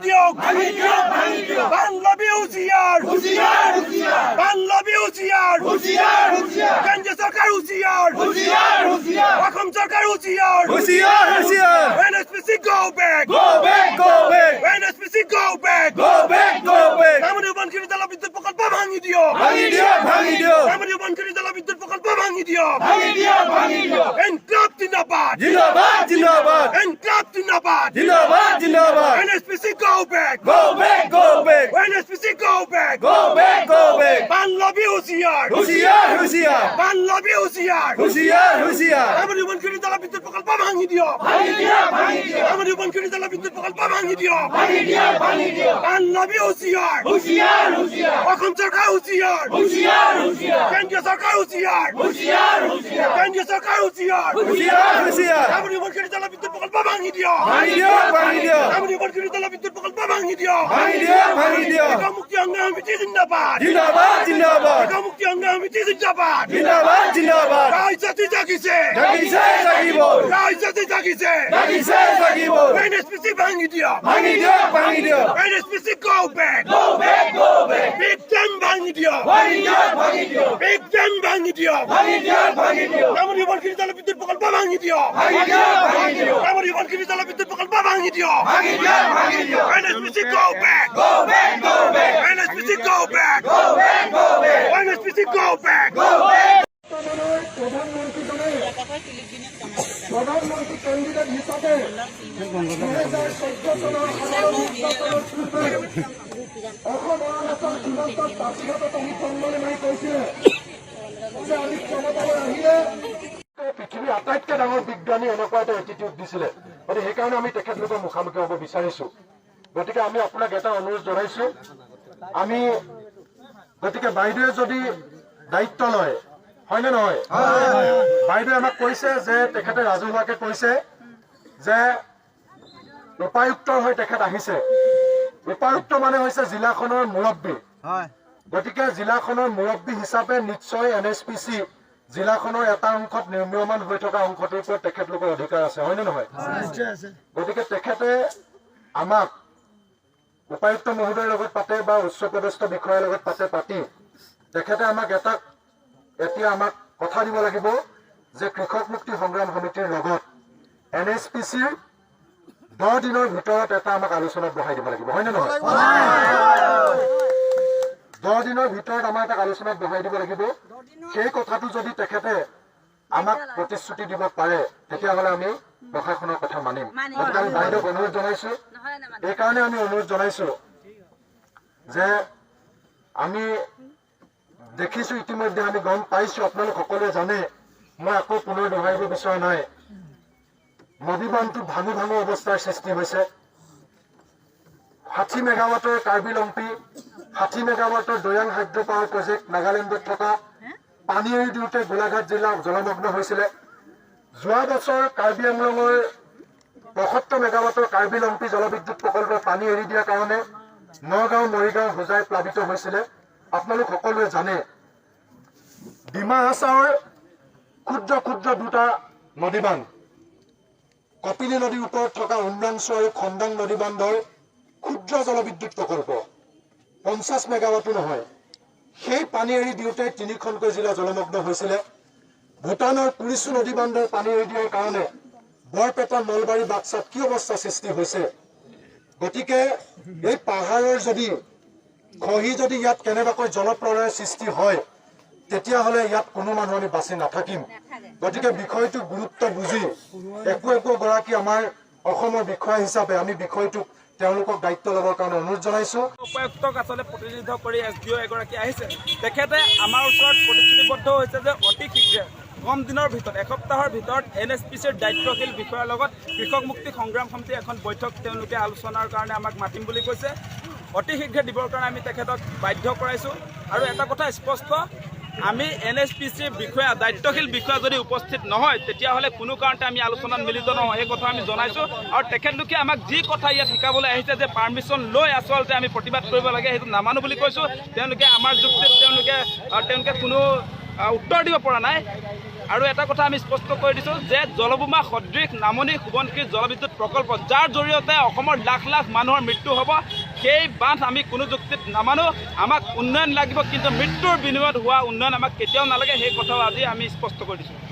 দিয়ক। বানলবি হুঁচিয়াৰ, বানলবি হুঁচিয়াৰ, কেন্দ্ৰীয় চৰকাৰ হুঁচিয়াৰ, অসম চৰকাৰ হুঁচিয়াৰ। হুঁচিয়াৰ, হুঁচিয়াৰ। NHPC go back! Go back, go back! NHPC go back! Go back, go back! নামনি সোৱণশিৰি জলবিদ্যুৎ প্ৰকল্প ভাঙি দিয়ক। ভাঙি দিয়ক, ভাঙি দিয়ক। নামনি সোৱণশিৰি জলবিদ্যুৎ প্ৰকল্প ভাঙি দিয়ক। ভাঙি দিয়ক, ভাঙি দিয়ক। ইনকলাব জিন্দাবাদ! জিন্দাবাদ, জিন্দাবাদ। ইনকলাব জিন্দাবাদ! জিন্দাবাদ, জিন্দাবাদ। NHPC go back! Go back, go back! NHPC go back! Go back, go back! বানলবি হুঁচিয়াৰ! হুঁচিয়াৰ, হুঁচিয়াৰ। বানলবি হুঁচিয়াৰ! হুঁচিয়াৰ, হুঁচিয়াৰ। নামনি সোৱণশিৰি জলবিদ্যুৎ প্ৰকল্প ভাঙি দিয়ক। ভাঙি দিয়ক, ভাঙি দিয়ক। নামনি সোৱণশিৰি জলবিদ্যুৎ প্ৰকল্প ভাঙি দিয়ক। ভাঙি দিয়ক, ভাঙি দিয়ক। বানলবি হুঁচিয়াৰ! হুঁচিয়াৰ, হুঁচিয়াৰ। অসম চৰকাৰ হুঁচিয়াৰ! হুঁচিয়াৰ, হুঁচিয়াৰ। কেন্দ্ৰীয় চৰকাৰ হুঁচিয়াৰ! হুঁচিয়াৰ, হুঁচিয়াৰ। কেন্দ্ৰীয় চৰকাৰ হুঁচিয়াৰ! হুঁচিয়াৰ, হুঁচিয়াৰ। নামনি সোৱণশিৰি জলবিদ্যুৎ প্ৰকল্প ভাঙি দিয়ক। ভাঙি দিয়ক, ভাঙি দিয়ক। নামনি সোৱণশিৰি জলবিদ্যুৎ প্ৰকল্প ভাঙি দিয়ক। ভাঙি দিয়ক, ভাঙি দিয়ক। কৃষক মুক্তি সংগ্ৰাম সমিতি জিন্দাবাদ! জিন্দাবাদ, জিন্দাবাদ। কৃষক মুক্তি সংগ্ৰাম সমিতি জিন্দাবাদ! জিন্দাবাদ, জিন্দাবাদ। ৰাইজ জাতি জাগিছে! জাগিছে, জাগিব। ৰাইজ জাতি জাগিছে! জাগিছে, জাগিব। এনএছপিচি ভাঙি দিয়ক। ভাঙি দিয়ক, ভাঙি দিয়ক। NHPC go back! Go back, go back! Big dam ভাঙি দিয়ক। ভাঙি দিয়ক, ভাঙি দিয়ক। বিগ ডেম ভাঙি দিয়ক। ভাঙি দিয়ক, ভাঙি দিয়ক। নামনি সোৱণশিৰি জলবিদ্যুৎ প্ৰকল্প ভাঙি দিয়ক। ভাঙি দিয়ক, ভাঙি দিয়ক। নামনি সোৱণশিৰি জলবিদ্যুৎ প্ৰকল্প ভাঙি দিয়ক। ভাঙি দিয়ক, ভাঙি দিয়ক। NHPC go back! Go back, go back! NHPC go back! Go back, go back! NHPC go back! Go back! প্ৰধানমন্ত্ৰীজনে প্ৰধানমন্ত্ৰী কেণ্ডিডেট হিচাপে 2014 চনৰ সাধাৰণ নিৰ্বাচনৰ পূৰ্বে অসম অৰুণাচল সীমান্তত পাছিঘাটত আহি থলমালি মাৰি কৈছিলে যে আমি ক্ষমতালৈ আহিলে পৃথিৱীৰ আটাইতকৈ ডাঙৰ বিজ্ঞানী, এনেকুৱা এটা এটিটিউড দিছিলে। গতিকে সেইকাৰণে আমি তেখেতলোকৰ মুখামুখি হ'ব বিচাৰিছো। গতিকে আমি আপোনাক এটা অনুৰোধ জনাইছো আমি। গতিকে বাইদেৱে যদি দায়িত্ব লয়, হয়নে নহয়? বাইদেৱে আমাক কৈছে যে তেখেতে ৰাজহুৱাকে কৈছে যে উপায়ুক্তৰ হৈ তেখেত আহিছে। উপায়ুক্ত মানে হৈছে জিলাখনৰ মুৰব্বী। গতিকে জিলাখনৰ মুৰব্বী হিচাপে নিশ্চয় এনএছপিচি জিলাখনৰ এটা অংশত নিৰ্মীয়মান হৈ থকা অংশটোৰ ওপৰত তেখেতলোকৰ অধিকাৰ আছে, হয়নে নহয়? গতিকে তেখেতে আমাক উপায়ুক্ত মহোদয়ৰ লগত পাতে বা উচ্চ পদস্থ বিষয়াৰ লগত পাতে, পাতি তেখেতে আমাক এটা এতিয়া আমাক কথা দিব লাগিব যে কৃষক মুক্তি সংগ্ৰাম সমিতিৰ লগত এনএছপিচিৰ 10 দিনৰ ভিতৰত এটা আমাক আলোচনাত বহাই দিব লাগিব, হয়নে নহয়? 10 দিনৰ ভিতৰত আমাৰ এটা আলোচনাত বহাই দিব লাগিব। সেই কথাটো যদি তেখেতে আমাক প্ৰতিশ্ৰুতি দিব পাৰে, তেতিয়াহ'লে আমি প্ৰশাসনৰ কথা মানিম। গতিকে আমি বাইদেউক অনুৰোধ জনাইছো। এইকাৰণে আমি অনুৰোধ জনাইছো যে আমি দেখিছো, ইতিমধ্যে আমি গম পাইছো, আপোনালোক সকলোৱে জানে, মই আকৌ পুনৰ দোহাৰিব বিচৰা নাই। নদী বান্ধটো ভাঙো ভাঙো অৱস্থাৰ সৃষ্টি হৈছে। 60 মেগাৱাটৰ কাৰ্বি লংপি, 60 মেগাৱাটৰ দৈয়াং হাইড্ৰ পাৱাৰ প্ৰজেক্ট, নাগালেণ্ডত থকা, পানী এৰি দিওঁতে গোলাঘাট জিলা জলমগ্ন হৈছিলে। যোৱা বছৰ কাৰ্বি আংলঙৰ 75 মেগাৱাটৰ কাৰ্বি লংপি জলবিদ্যুৎ প্ৰকল্পৰ পানী এৰি দিয়াৰ কাৰণে নগাঁও, মৰিগাঁও, হোজাই প্লাবিত হৈছিলে, আপোনালোক সকলোৱে জানে। ডিমা হাছাওৰ ক্ষুদ্ৰ ক্ষুদ্ৰ দুটা নদীবান্ধ, কপিলী নদীৰ ওপৰত থকা উমৰাংচু আৰু খণ্ডাং নদী বান্ধৰ ক্ষুদ্ৰ জলবিদ্যুৎ প্ৰকল্প, 50 মেগাৱাটো নহয়, সেই পানী এৰি দিওঁতে তিনিখনকৈ জিলা জলমগ্ন হৈছিলে। ভূটানৰ কুৰিচু নদী বান্ধৰ পানী এৰি দিয়াৰ কাৰণে বৰপেটা, নলবাৰী, বাক্সাত কি অৱস্থা সৃষ্টি হৈছে। গতিকে এই পাহাৰৰ যদি খহি যদি ইয়াত কেনেবাকৈ জলপ্ৰলয়ৰ সৃষ্টি হয়, তেতিয়াহ'লে ইয়াত কোনো মানুহ আমি বাচি নাথাকিম। গতিকে বিষয়টো গুৰুত্ব বুজি একো একোগৰাকী আমাৰ অসমৰ বিষয়া হিচাপে আমি বিষয়টোক তেওঁলোকক দায়িত্ব ল'বৰ কাৰণে অনুৰোধ জনাইছো। উপায়ুক্তক আচলতে প্ৰতিনিধিত্ব কৰি এছ ডি অ' এগৰাকী আহিছে। তেখেতে আমাৰ ওচৰত প্ৰতিশ্ৰুতিবদ্ধ হৈছে যে অতি শীঘ্ৰে কম দিনৰ ভিতৰত, এসপ্তাহৰ ভিতৰত এনএছপিচিৰ দায়িত্বশীল বিষয়াৰ লগত কৃষক মুক্তি সংগ্ৰাম সমিতিৰ এখন বৈঠক তেওঁলোকে আলোচনাৰ কাৰণে আমাক মাতিম বুলি কৈছে। অতি শীঘ্ৰে দিবৰ কাৰণে আমি তেখেতক বাধ্য কৰাইছোঁ। আৰু এটা কথা স্পষ্ট, আমি এনএছপিচিৰ বিষয়া, দায়িত্বশীল বিষয়া যদি উপস্থিত নহয়, তেতিয়াহ'লে কোনো কাৰণতে আমি আলোচনাত মিলিত নহওঁ, এই কথা আমি জনাইছোঁ। আৰু তেখেতলোকে আমাক যি কথা ইয়াত শিকাবলৈ আহিছে যে পাৰ্মিশ্যন লৈ আচলতে আমি প্ৰতিবাদ কৰিব লাগে, সেইটো নামানো বুলি কৈছোঁ। তেওঁলোকে আমাৰ যুক্তিত তেওঁলোকে কোনো উত্তৰ দিব পৰা নাই। আৰু এটা কথা আমি স্পষ্ট কৰি দিছোঁ যে জলবোমা সদৃশ নামনি সোৱণশিৰি জলবিদ্যুৎ প্ৰকল্প, যাৰ জৰিয়তে অসমৰ লাখ লাখ মানুহৰ মৃত্যু হ'ব, সেই বান্ধ আমি কোনো যুক্তিত নামানো। আমাক উন্নয়ন লাগিব, কিন্তু মৃত্যুৰ বিনিময়ত হোৱা উন্নয়ন আমাক কেতিয়াও নালাগে। সেই কথাও আজি আমি স্পষ্ট কৰি দিছোঁ।